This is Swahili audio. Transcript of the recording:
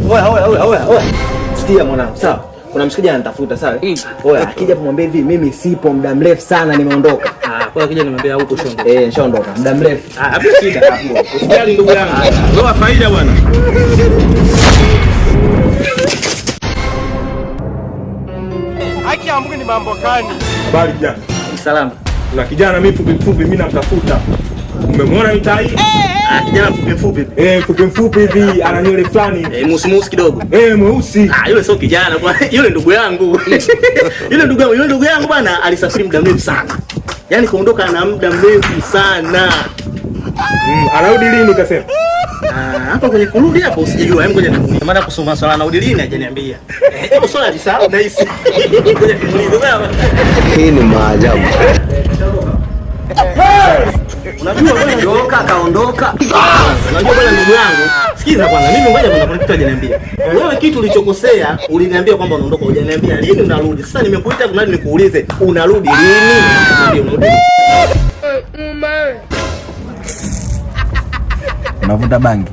Oya, oya, oya, oya, oya. Sikia mwanangu, sawa? Kuna mshikaji ananitafuta, sawa? Oya, akija kumwambia hivi mimi sipo muda mrefu sana nimeondoka. Ah, kwa akija nimwambia huko shongo. Eh, nishaondoka muda mrefu. Ah, hapo shida. Usijali ndugu yangu. Wewe faida bwana. Haki ya Mungu ni mambo gani? Habari kijana. Salama. Kuna kijana mimi mfupi mfupi mimi namtafuta. Umemwona mitaa hii? Ah, kijana mfupi mfupi. Eh, mfupi mfupi hivi ana nywele fulani. Eh, musi musi kidogo. Eh, mweusi. Ah, yule sio kijana bwana. Yule ndugu yangu. Yule ndugu yangu bwana alisafiri muda mrefu sana. Yaani kuondoka na muda mrefu sana. Anarudi lini kasema? Ah, hapa kwenye kurudi hapo usijajua. Hebu ngoja nikuulize. Maana kusoma swala anarudi lini hajaniambia. Hebu swala alisahau nahisi. Ngoja nikuulize sawa. Hii ni maajabu. Unajua bwana Ondoka kaondoka. Unajua bwana ndugu yangu, sikiza kwanza. Mimi ngoja kwanza kuna kitu hajaniambia. Wewe kitu ulichokosea, uliniambia kwamba unaondoka, hujaniambia lini unarudi. Sasa nimekuita kuna nikuulize, unarudi lini? Niambie unarudi. Unavuta bangi.